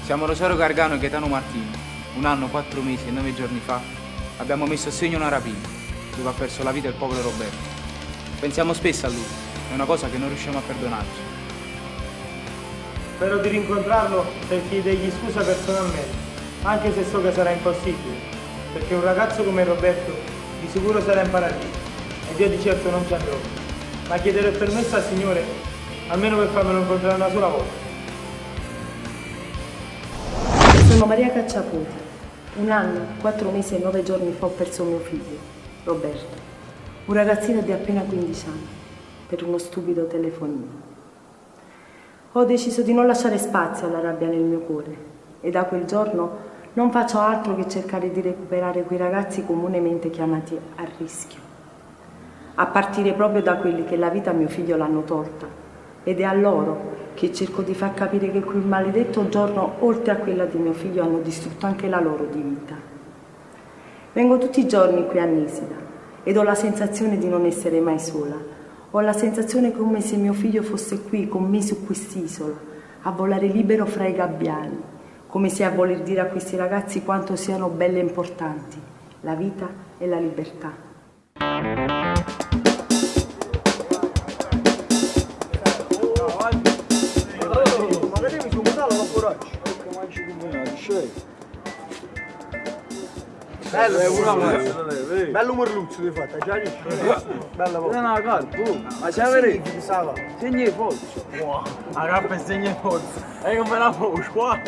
Siamo Rosario Gargano e Gaetano Martino. Un anno, quattro mesi e nove giorni fa abbiamo messo a segno una rapina dove ha perso la vita il povero Roberto. Pensiamo spesso a lui, è una cosa che non riusciamo a perdonarci. Spero di rincontrarlo per chiedergli scusa personalmente, anche se so che sarà impossibile, perché un ragazzo come Roberto di sicuro sarà in paradiso ed io di certo non ci andrò. Ma chiederò il permesso al Signore almeno per farmelo incontrare una sola volta. Sono Maria Cacciaputi. Un anno, quattro mesi e nove giorni fa ho perso mio figlio, Roberto, un ragazzino di appena 15 anni, per uno stupido telefonino. Ho deciso di non lasciare spazio alla rabbia nel mio cuore e da quel giorno non faccio altro che cercare di recuperare quei ragazzi comunemente chiamati a rischio, a partire proprio da quelli che la vita a mio figlio l'hanno tolta ed è a loro che cerco di far capire che quel maledetto giorno, oltre a quella di mio figlio, hanno distrutto anche la loro di vita. Vengo tutti i giorni qui a Nisida ed ho la sensazione di non essere mai sola. Ho la sensazione come se mio figlio fosse qui con me su quest'isola, a volare libero fra i gabbiani, come se a voler dire a questi ragazzi quanto siano belle e importanti la vita e la libertà. Bello, bello merluzzo ti hai fatto, già Bella Non è una carpa, oh. Ma c'è vero? Segni forza. La carpa segna forza. E come la voce qua?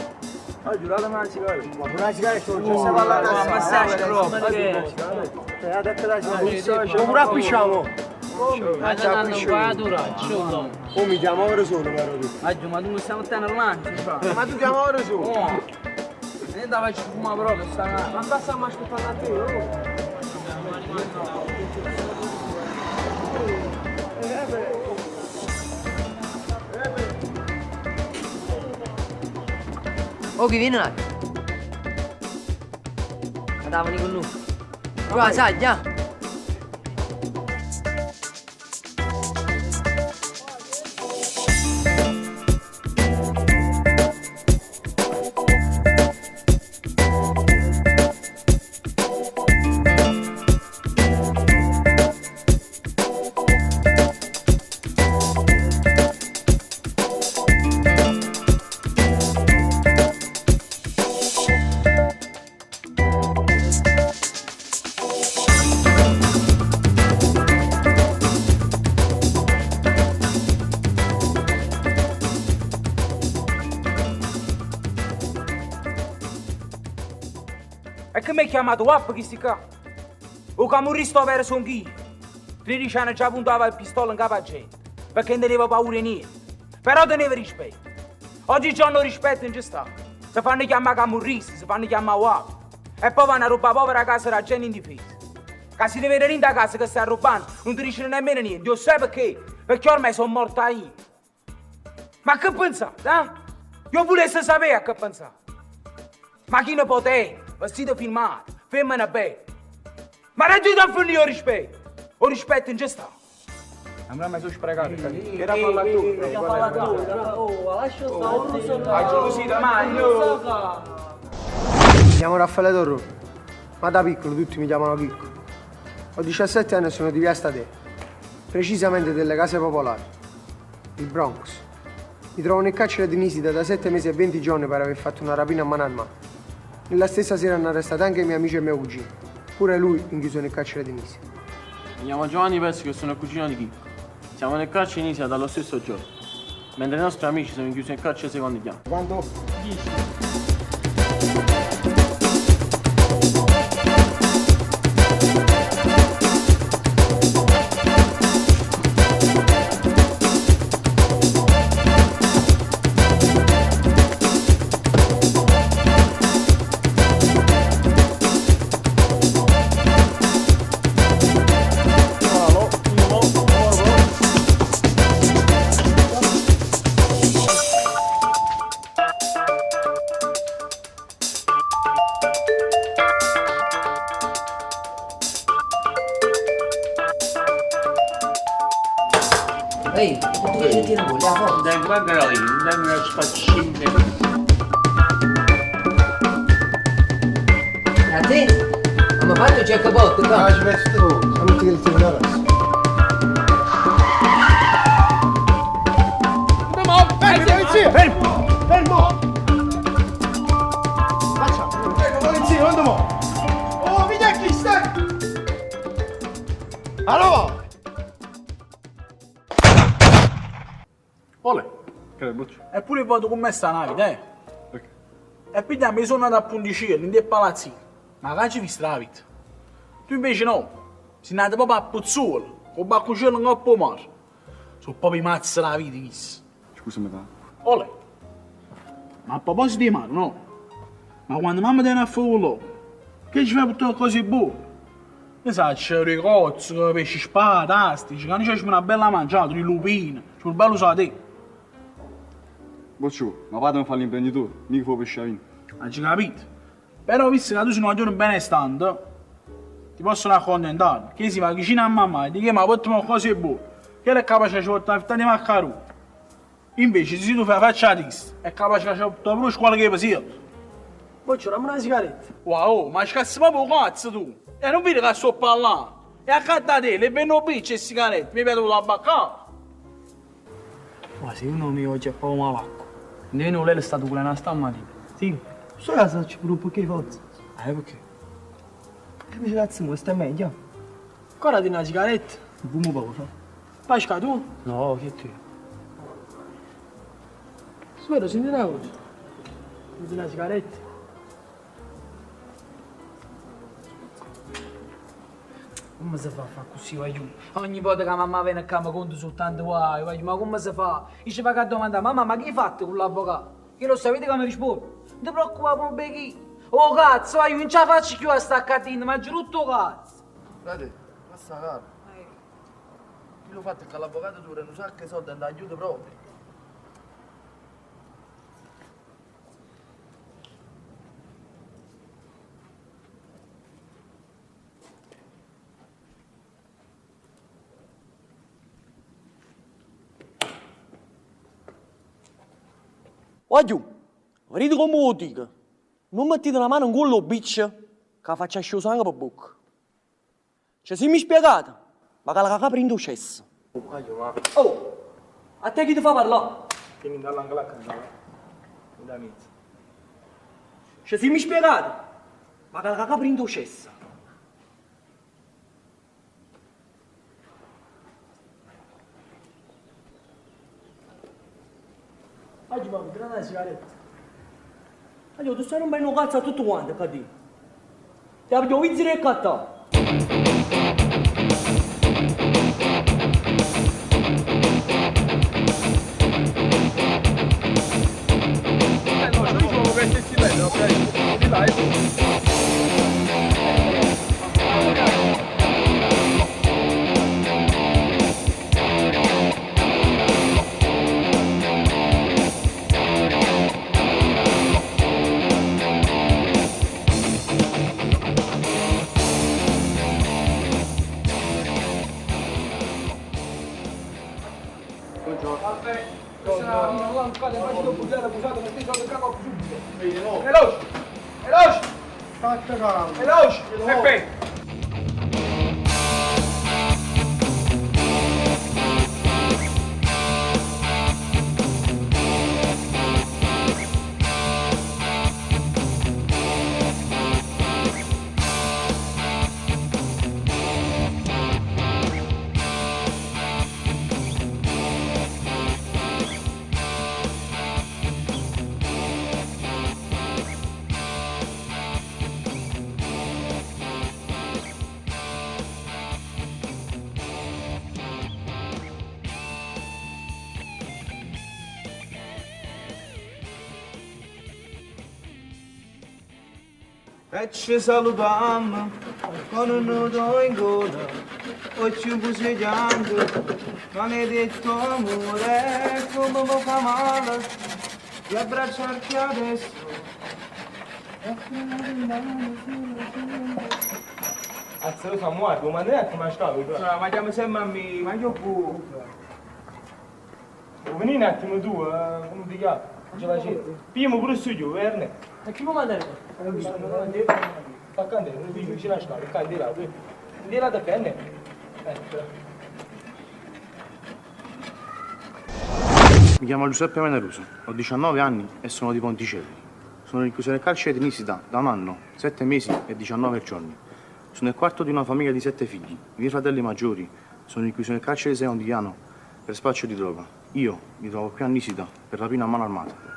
Ah, giurate una sigaretta. Ma pure una sigaretta, non c'è parlare. Ma stai scroppo. Ma pure appicciamo. Ma Oh, mi chiamo ora solo, però tu. ma tu mi stai mettendo l'ansia, Ma tu chiama ora solo. Non ti faccio fumare proprio, sta Ma basta, ma aspettando a te, oh. Oh, chi viene un attimo? Andavano con lui. Qua, sai, già. E che mi hai chiamato guappo chi si qua? O camorrista vero sono io. 13 anni già puntava il pistola in capo a gente, perché non teneva paura di niente. Però teneva rispetto. Oggigiorno rispetto non ci sta. Si fanno chiamare camorristi, si fanno chiamare guappo. E poi vanno a rubare povera casa da gente indifesa. Che si deve venire a casa che sta rubando, non ti dicono nemmeno niente. Io sai perché? Perché ormai sono morta io. Ma che pensate, eh? Io volessi sapere a che pensate. Macchina potente, vestito filmato, femmina bella. Ma non ti do finire il rispetto. O rispetto non ci sta. Non mi sono sprecato. Che era parlato tu? Oh, lascia stare, Ah, così domani, oh. Mi chiamo Raffaele Torrone, ma da piccolo tutti mi chiamano Chicco. Ho 17 anni e sono di via Stadè, precisamente delle case popolari, il Bronx. Mi trovo nel carcere di Nisida da 7 mesi e 20 giorni per aver fatto una rapina a mano armata. Nella stessa sera hanno arrestato anche i miei amici e mio cugino, pure lui inchiuso nel carcere di Nisida. Mi chiamo Giovanni Pesco e sono il cugino di Chicco. Siamo nel carcere in Isia dallo stesso giorno, mentre i nostri amici sono chiusi nel carcere secondo piano. Quanto? Ehi, tu che ti voglio, forza. Dai, guarda lì, dai una spaccina. Fatto c'è capotto, qua. Ah, ci penso tu. Metti che il tribunale. Fermo, fermo! Fermo! Faccia! Fermo, polizia, quando mo? Oh, vedi chi stai? Allora! Olè. Che boccio? Eppure vado con me sta una vita, eh. Perché? E quindi mi sono andato a Ponticello, in dei palazzini. Ma che ci vista la vita? Tu invece no. Sei nato proprio a Pozzuolo, con baccucello in coppa mare. Sono proprio i mazzi la vita, chissà. Scusami, va. Olè. Ma a proposito di mare, no? Ma quando mamma tiene a fuoco, che ci fai tutte cose buone? Ne sa, c'è ricozzo, pesce spada, astici, che c'è una bella mangiata, di lupino, c'è un bello satè. Boccio, ma padre mi fa l'imprenditore, mica fa pesciavino. Hai capito? Però visto che tu sei un giorno benestante, ti possono accontentare. Che si va vicino a mamma e dice ma portami cose buone. Che è capace di portare una di maccaroni. Invece se tu fai la faccia triste, è capace che c'è pure scuola che sia. Boccio, dammi una sigaretta. Wow, ma scassi proprio cazzo tu! E non vedi che sto parlando? E accanto a te, le vengo bicce e sigarette, mi vedo la baccata. Ma secondo me oggi è proprio malacco. Nemmeno lei è stato con la stamattina. Sì, sto casa c'è pure un po' di forza. Perché? Che mi cazzo, mo stai meglio. Ancora di una sigaretta? Fumo poco, fa. Pasca tu? No, che te? Spero, senti una cosa. Senti una sigaretta. Come si fa a fare così, voglio? Ogni volta che mamma viene a casa conto soltanto guai, voglio, ma come si fa? Io ci vado a domandare, mamma, ma che hai fatto con l'avvocato? Che lo sapete come risponde? Non ti preoccupare, proprio chi. Oh cazzo, voglio, non ce la faccio più a staccare ma giuro tutto cazzo. Frate, passa calma. Io l'ho fatto che l'avvocato dura un sacco di soldi e non aiuto proprio. Voglio, vedete come lo dico. Non mettete la mano in quello bitch che faccia uscire sangue per bocca. Cioè, se mi spiegate, ma che la cacca prende un cesso. Oh, a te chi ti fa parlare? Tieni dall'angolo a cantare. Da mezzo. Cioè, se mi spiegate, ma che la cacca prende un cesso. Oggi mamma, ti una sigaretta. Allora, tu stai rompendo cazzo a tutto quanto, capito? Ti abbiamo visto e cattà. Veloce! Veloce! Fatta calma. Veloce! Peppe! E ci salutiamo con un nudo in gola, o ci busigliando, maledetto amore, come mi fa male, di abbracciarti adesso. Cazzo, lo so, muoio, ma non è come stavo. Ma chiamo sempre a me, ma io pure. Vieni un attimo tu, come ti chiami? Ce la c'è. Pigliamo pure studio, verne. E chi può mandare? Sta qua dentro, qui vicino alla scala, qua di là, qui. Di là da che ne? Ecco. Mi chiamo Giuseppe Veneruso, ho 19 anni e sono di Ponticelli. Sono rinchiuso nel carcere di Nisida da un anno, 7 mesi e 19 giorni. Sono il quarto di una famiglia di 7 figli. I miei fratelli maggiori sono rinchiusi nel carcere di Secondigliano per spaccio di droga. Io mi trovo qui a Nisida per rapina a mano armata.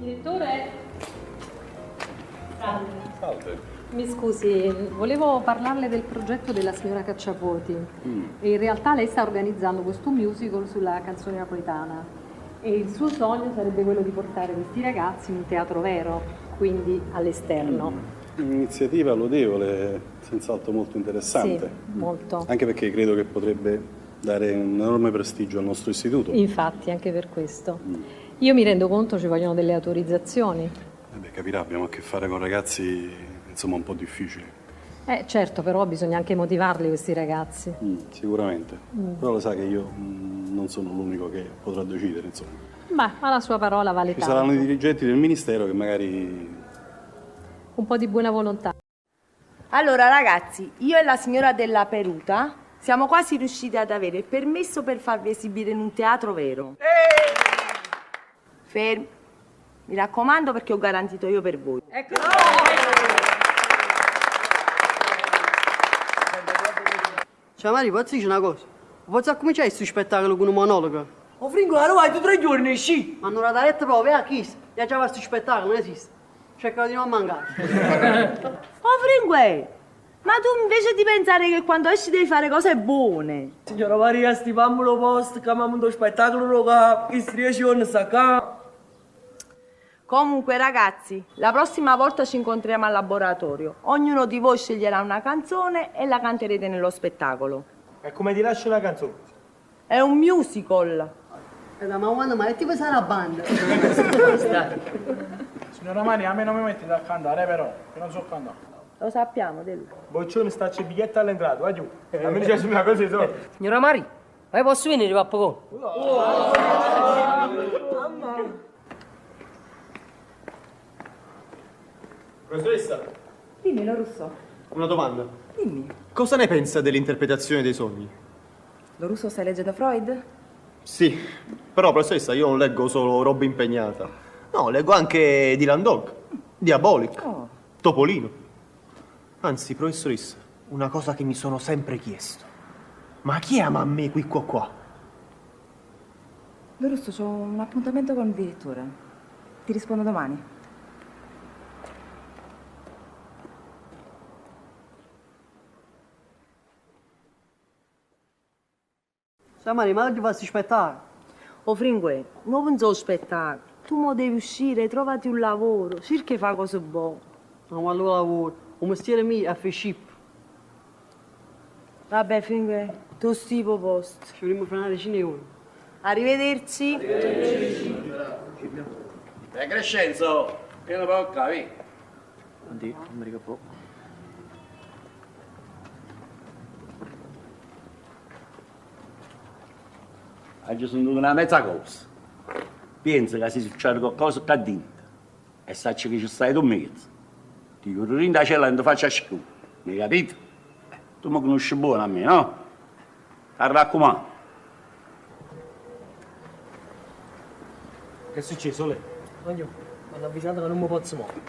Direttore? Salve. Salve. Mi scusi, volevo parlarle del progetto della signora Cacciapoti. E in realtà lei sta organizzando questo musical sulla canzone napoletana e il suo sogno sarebbe quello di portare questi ragazzi in un teatro vero, quindi all'esterno. Un'iniziativa lodevole, senz'altro molto interessante. Sì, molto. Anche perché credo che potrebbe dare un enorme prestigio al nostro istituto. Infatti, anche per questo. Io mi rendo conto ci vogliono delle autorizzazioni. Eh beh, capirà, abbiamo a che fare con ragazzi, insomma, un po' difficili. Certo, però bisogna anche motivarli questi ragazzi. Sicuramente. Però lo sa che io non sono l'unico che potrà decidere, insomma. Ma la sua parola vale Ci tanto. saranno i dirigenti del ministero che magari Un po' di buona volontà. Allora ragazzi, io e la signora della Peruta siamo quasi riusciti ad avere il permesso per farvi esibire in un teatro vero. Fermi. Mi raccomando perché ho garantito io per voi. Ecco. Ciao Mario, posso dire una cosa? Posso cominciare questo spettacolo con un monologo? Oh Fringo, allora vai tu 3 giorni, sì! Ma non la retta proprio, a chi? Già già questo spettacolo, non esiste. Cerco di non mancare. Oh Fringue, ma tu invece di pensare che quando esci devi fare cose buone. Signora Maria, stiamo lo posto, chiamiamo uno spettacolo che i 10 giorni sta qua. Comunque ragazzi, la prossima volta ci incontriamo al laboratorio. Ognuno di voi sceglierà una canzone e la canterete nello spettacolo. È come ti lascio una canzone. È un musical. Ma quando ma ti sarà banda? Signora Maria, a me non mi mettete a cantare, però, che non so cantare. Lo sappiamo, Delu. Boccione sta c'è biglietto all'entrata, va giù. A me c'è una cosa solo. Signora Maria, ma io posso venire, papà? Professoressa, Dimmi, lo russo. una domanda. Dimmi. Cosa ne pensa dell'interpretazione dei sogni? Lo russo stai leggendo Freud? Sì, però professoressa, io non leggo solo roba impegnata. No, leggo anche Dylan Dog, Diabolic, Topolino. Anzi, professoressa, una cosa che mi sono sempre chiesto. Ma chi ama a me qui qua qua? Lo russo, c'ho un appuntamento con il direttore. Ti rispondo domani. Ciao Mario, ma oggi faccio spettacolo. Oh Fringue, non penso spettacolo. Tu mo devi uscire, trovati un lavoro, cerca di fare cose buone. No, ma allora lavoro. Un mestiere mio è fare ship. Vabbè, Fringue, tu stipo posto. Ci vorremmo fra una decina di ore. Arrivederci. E Crescenzo, vieni un po' qua, vi. Oddio, non mi ricordo. Oggi sono una mezza cosa. Pensa che se succede qualcosa qua dentro e sai che ci stai tu in mezzo. Ti chiudo in da cella e non ti faccio schifo. Mi hai capito? Tu mi conosci buono a me, no? Ti raccomando. Che è successo, lei? Voglio, mi hanno avvisato che non mi posso muovere.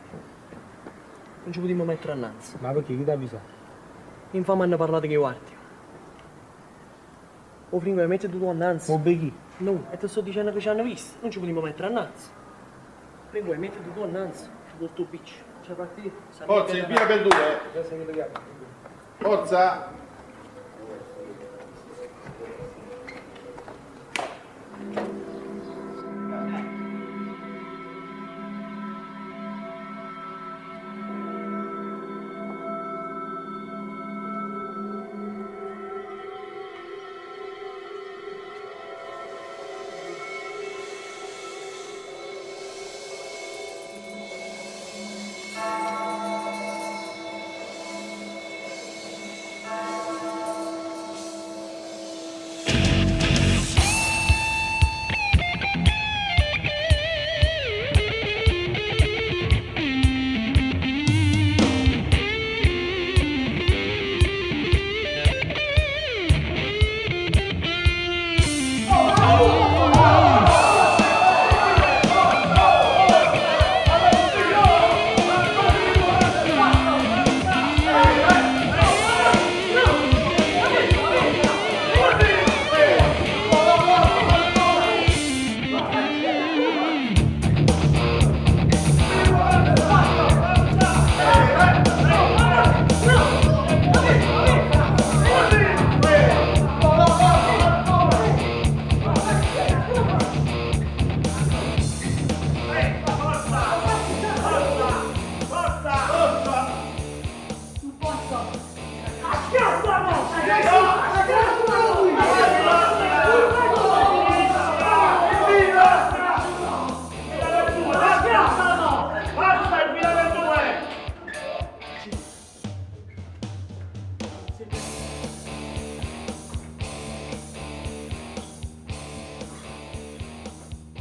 Non ci potremmo mettere innanzi. Ma perché chi ti avvisa? Infame hanno parlato che guardi. Oh Fringo, metti tu innanzi. O becchi? No, e ti sto dicendo che ci hanno visto. Non ci potremmo mettere innanzi. Fringo, metti tu innanzi. Ci porto il piccio. C'è partito. Forza, in via per due. Forza. Ciao.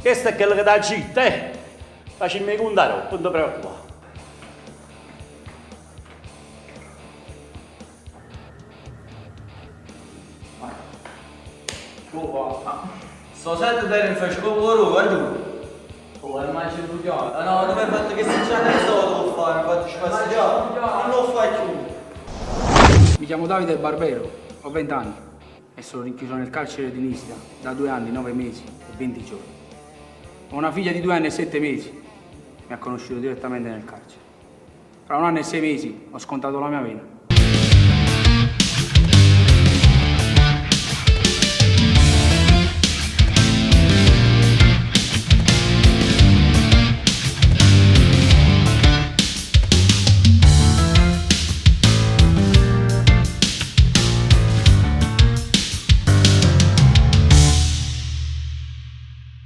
Chesto è chello che t'aggio ditto, eh! Facimm' 'e cunte aroppo, nun te preoccupà. Sto sette te ne fai scopo guarda. Oh, ma ci vogliamo. No, non mi hai fatto che se c'è ne so devo fare, mi hai fatto spasseggiare. Non lo fai più. Mi chiamo Davide Barbero, ho 20 anni e sono rinchiuso nel carcere di Nisida da 2 anni, 9 mesi e 20 giorni. Ho una figlia di 2 anni e 7 mesi, mi ha conosciuto direttamente nel carcere. Tra un anno e 6 mesi ho scontato la mia pena.